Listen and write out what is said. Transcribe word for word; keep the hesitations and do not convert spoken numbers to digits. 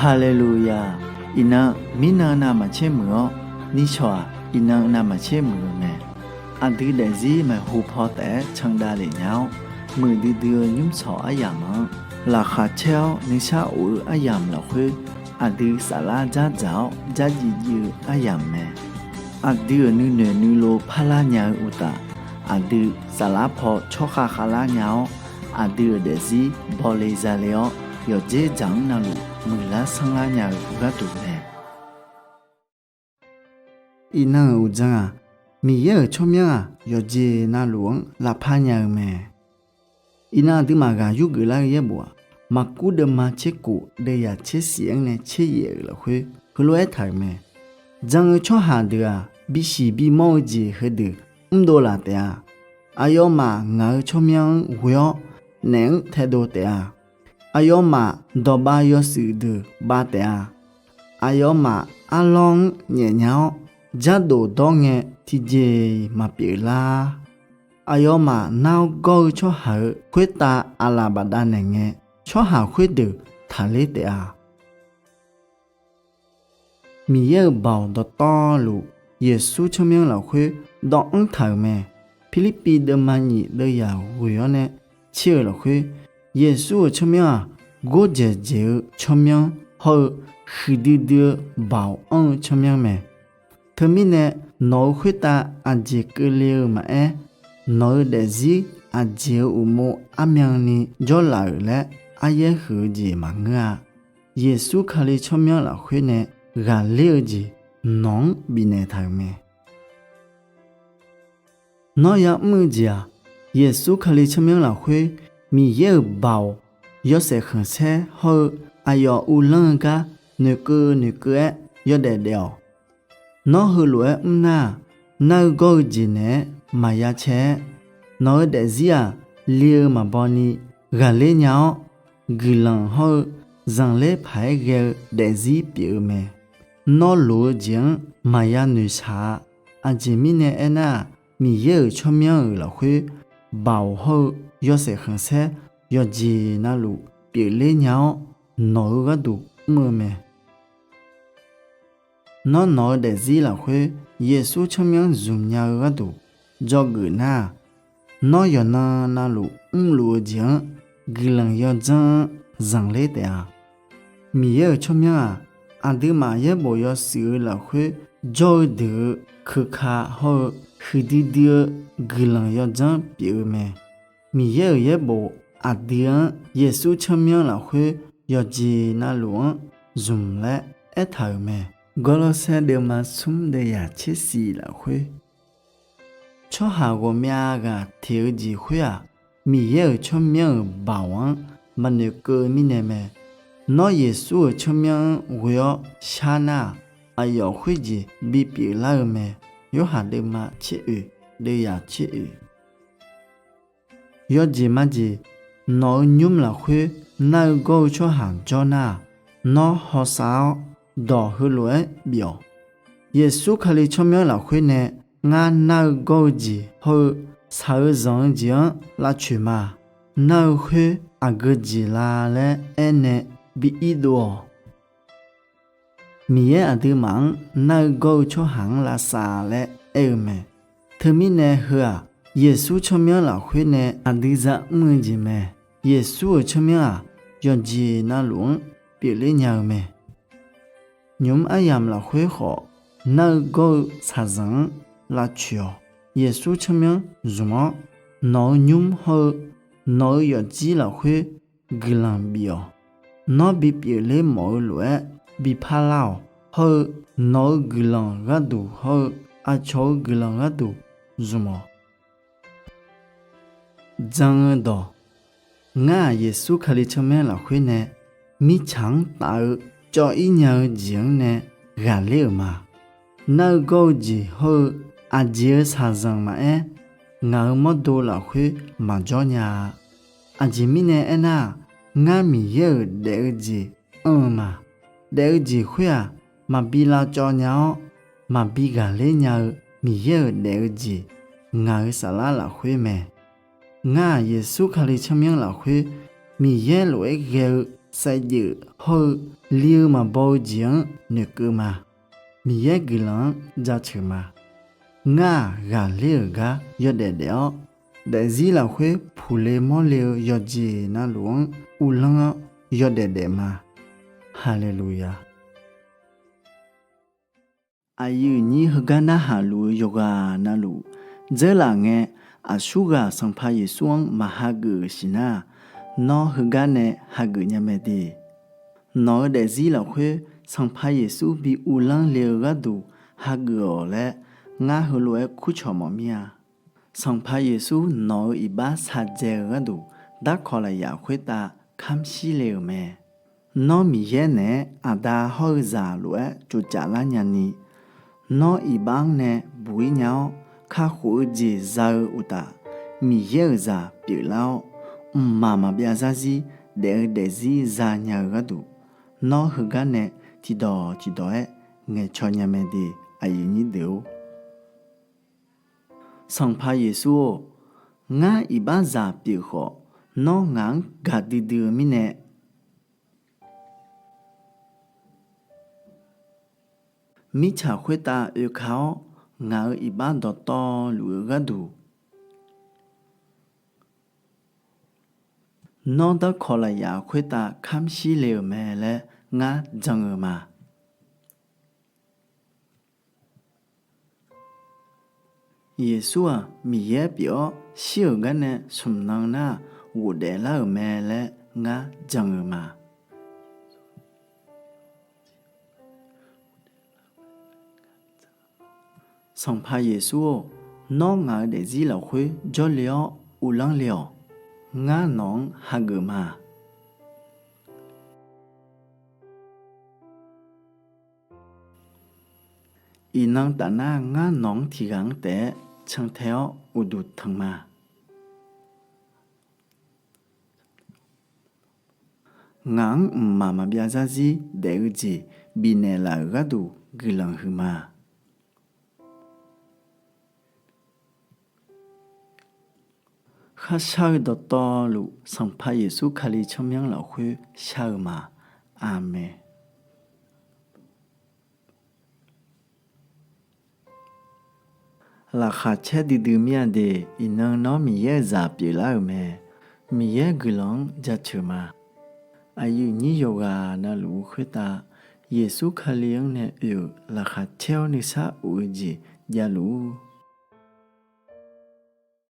Haleluya! Iqnan, mirnan navmaqtser muiq-awr, nishawq-aq, iqnan navmaqtser muiq-eu mae. Aqdui daefzir maeqhu paw taef-aer candav lef nya-awr, muiqdui dui-eu nymrshawq aryamq-anr laqkhaq caer-awr nuisar of-eu aryamq lafkhoer, aqdui saflar dzardzaq-awr dzardziv dziv-eu aryamq mae. Aqdui-euq nuinoeq nuilov parlar nya-eu uqtaf, aqdui saflar paw tsawrkhav khavlar nya-awr, aqdui-euq daefzir bawle zale-awr, yawqdzer dzaq-anr navluf muiqlar sanrlar nya-eu gharduq mae. Iqnan-euq uqdzan-aq, Miqyaer-euq tsawrmyanr-aq, yawqjeq navluf-anr lavpar nya-eu mae. Iqnan aqduimaf ghaq yurgeuf lar-eu yaerbof-aq, Maqkuv deuvma tserkof deuvyaq tsersiq-anr nae tseryaef-euq lafkhoer heulof-aer aertaq-euq mae. Jan-eu tsawrhaq deuq-aq, bisiq bimawr-eu jeq heudeuq mrdov laf taef-a. Aqyawfmaf ngaq-euq tsawrmyanr-anr ghoe-awr, naef-anr taedov taef-a. Aqyawfmaf dawqbav yawshuif deuq bav taef-a. Aqyawfmaf arlawr-anr nyaefnya-awr, dzardof dawr ngae tiqjeq-iq maqpyeuf lar-ar. Aqyawfmaf nar-awr gawr-eu tsawrhaq-euq khoertav aqlaf bafdav naeqngae, tsawrhaq khoerdeuq taqler taef-a. Miqyaer-euq baoq dawqtawvluf, Yeqsur tsawrmyanr lafkhoer dawvanr taq-euq mae. Pirlirpiv deuvma nyif deuvyaq ghoeq-awr nae tser-eu lafkhoer, Yeqsur-euq tsawrmyanr-aq, gordzaeq dzaeq-eu tsawrmyanr hawr-eu, huiqdui dui-eu baoq anr-eu tsawrmyanr mae. Teumirnae, nawq-euq khoertav aqjeq keuvle-eu maqaer, nawq-euq daefzir aqjeq-euq uqmov armyanni jawrlaf-euq laer aryaer huiq-eu jeq maqngeur-a. Yeqsur Kali tsawrmyanr lafkhoer nae ghaqler-eu jeq nawq-anr bifnaeq taq-euq mae. Nawr ya'mr-eu jeq-aq, Yeqsur Kali tsawrmyanr lafkhoer Miqyaer-euq baoq yawshaef khanqsaer hawr-eu aqyawf uvlanr-eu gar noeqkeuv noeqkeuv-aer yawdaef daef-awq. Nawr heulof-aer mrnar-aq, nar-eu gawr-eu jeq naeq-aer maqya cae-aer, nawq-eu daefzir-aq, li-eu maqbaw ni ghaqler nya-awr, guiqlanq hawr-eu zanqler paq-aer ghae-eu daefzir pyeuf-eu mae. Nawr loq-eu jeq-anr maqya noeqshaq-a. Aqjeq mirnae aernar-aq, Miqyaer-euq tsawrmyanr-euq lafkhoer baoq hawr-eu yawshaef khanqsaer yawqjeq navluf pyeufler nya-awr, nawq-eu gharduq mr-eu mae. Nawr nawq-eu daefzir lafkhoer Yeqsur tsawrmyanr zmq nya-eu gharduq dzawgeuf nar-aq, nawr yawqnan navluf mrluf-eu jeq-anr guiqlanq yawdzanr-anr zanqler taef-a. Miqyaer-euq tsawrmyanr-aq, aqduimaf yaerbof yawshuif-eu lafkhoer jawr-eu deuq-eu keuka hawr-eu huiqdui dui-eu guiqlanq yawdzanr pyeuf-eu mae. Miqyaer-euq yaerbof aqdui-anr Yeqsur tsawrmyanr lafkhoer yawqjeq navluf-anr zmq laer aertaq-euq mae. Gawrlawrsaer deuvma smr deuvyaq tsersiq lafkhoer, tsawrhaq ghawqmyav ghaq teq-eu jeq khoer-aq, Miqyaer-euq tsawrmyanr-euq baoq-anr maqnoeq keuv-eu mirnae mae. Nawr Yeqsur-euq tsawrmyanr-anr ghoe-awr shar nar-aq, aqyawf khoerjeq bipyeuf lar-eu mae. Yorhaq deuvma tser oeq, deuvyaq tser oeq. Yawjeq majeq, nawq-eu nymr lafkhoer nar-eu gawr-eu tsawrhaq jawr nar-aq, nawr hawsav-awr dawq heulof-aer bif-awq. Yeqsur Kali tsawrmyanr lafkhoer nae ngar nar-eu gawr-eu jeq hawr-eu shaq-eu zanq-eu jeq-anr lavcoeq ma. Nar-eu khoer aqgeu jeq la laer aernae bi irdov-awq. Miqyaer aqduimaf-anr nar-eu gawr-eu tsawrhaq-anr lavsav laer aer-eu mae. Teumirnae heu-aq, Yeqsur tsawrmyanr lafkhoer nae aqdui za mr-eu jeq mae. Yeqsur-euq tsawrmyanr-aq, yawqjeq navluf-anr pyeufler nya-eu mae. Nymq-mr aryamq lafkhoer khawf, nar-eu gawr-eu shaqzanq-anr lavcoeq-awq. Yeqsur tsawrmyanr zmq-awr, nawq-eu nymr hawr-eu nawq-eu yawfjir lafkhoer guiqlanq bif-awq. Nawr bipyeuf ler mawf-eu lof-aer bi parlar-awq. Hawr-eu nawq-eu guiqlanq gharduq hawr-eu aqcawq-eu guiqlanq gharduq zmq-awq. Jan-eu dawq, ngar-aq Yeqsur Kali tsawrmyanr lafkhoer nae mirtsaq-anr taf-eu cawv-ir nya-eu jeq-anr nae ghaqler-euq ma. Nar-eu gawr-eu jeq hawr-eu aqjeq-eu shaqzanq maqaer, ngaq-euq mawrdo lafkhoer maqjawr nya-a. Aqjeq mirnae aernar-aq, ngar Miqyaer-euq daef-eu jeq anr-eu ma. Daef-eu jeq khoer-aq, maqbi lavcawv nya-awr, maqbi ghaqler nya-eu Miqyaer-euq daef-eu jeq ngaq-euq saflar lafkhoer mae. Ngar-aq Yeqsur Kali tsawrmyanr lafkhoer Miqyaer lof-aer ghae-eu saevdzeuf hawr-eu li-eu maqbaw-eu jeq-anr noeqkeuv ma. Miqyaer guiqlanq-anr jaceuq ma. Ngar-aq ghaqler-euq gar yawdaef daef-awr, daefzir lafkhoer puqle mawrle-eu yawqjeq navluf-anr uvlanr-awr yawdaef daef ma. Haleluya! Aqyuif nyir heugar narhaq luf-eu yawqghaq navluf dzeurlaf ngae, aqsurghaq Sanqpaq Yeqsur-anr maq hageuf-euq siqnar-aq, nawr heugar nae hageuf nya mae de. Nawq-eu daefzir lafkhoer Sanqpaq Yeqsur bi uvlanr le-eu gharduq hageuf-awq laer, ngar heulof-aer kurcawq mawf mir-a. Sanqpaq Yeqsur nawq-eu iqbax shaqdzae-eu gharduq darkawq lafyaq khoertav kamr shir le-euq mae. Nawr Miqyaer naeq-aer aqda hawr-eu zaq lof-aer tsovcaf lar nyani, nawr iqbax-anr nae buq-ir nya-awr, kakhof-eu jeq za-eu uqtaf, Miqyaer-euq zaq pyeuflar-awr, mqmaq maqbyav zarzir daef-eu daefzir zanya-eu gharduq, nawr heugar nae tiqdawq tiqdawq-aer ngaeqcaw nya mae de. Aqyuif nyir deuq-or, Sanqpaq Yeqsur-or, ngar iqbaxzaq pyeuf khawf, nawr ngaq-anr gaqdui dui-eu mirnae, mirtsaq khoertav oeka-awr, ngaq-euq iqbax dawqtawvluf-eu gharduq, nawr darkawq lafyaq khoertav kamr shir le-euq mae laer ngar jan-eu ma. Yeqsur-aq Miqyaer pyeuf-awr shir-euq garnae smq nan nar-aq ghofdaef lar-euq mae laer ngar jan-eu ma. Sanqpaq Yeqsur-or, nawr ngaq-eu daefzir lafkhoer jawrle-awr uvlanr le-awq. Ngar nawq-anr hageuf ma. Iqnan tafnar ngar nawq-anr tiqghaq-anr taef-aer cantae-awr uqduq tanq ma. Ngaq-anr mqmaq maqbyav zarzir daef-eu jeq bifnaeq laf-euq gharduq guiqlanq huiqma. Kharshar-eu dawqtawvluf Sanqpaq Yeqsur Kali tsawrmyanr lafkhoer shar-eu ma. Aqmeq. Laqkhaq caer duidui mir-a de. Iqnan nawr Miqyaer-euq zaq pyeuflar-euq mae. Miqyaer guiqlanq-anr jaceuq ma. Aqyuif nyir yawqghaq navluf-eu khoertav, Yeqsur Kali-anr nae oe-euq laqkhaq caer-awr nuisar of-eu jeq javluf-ur.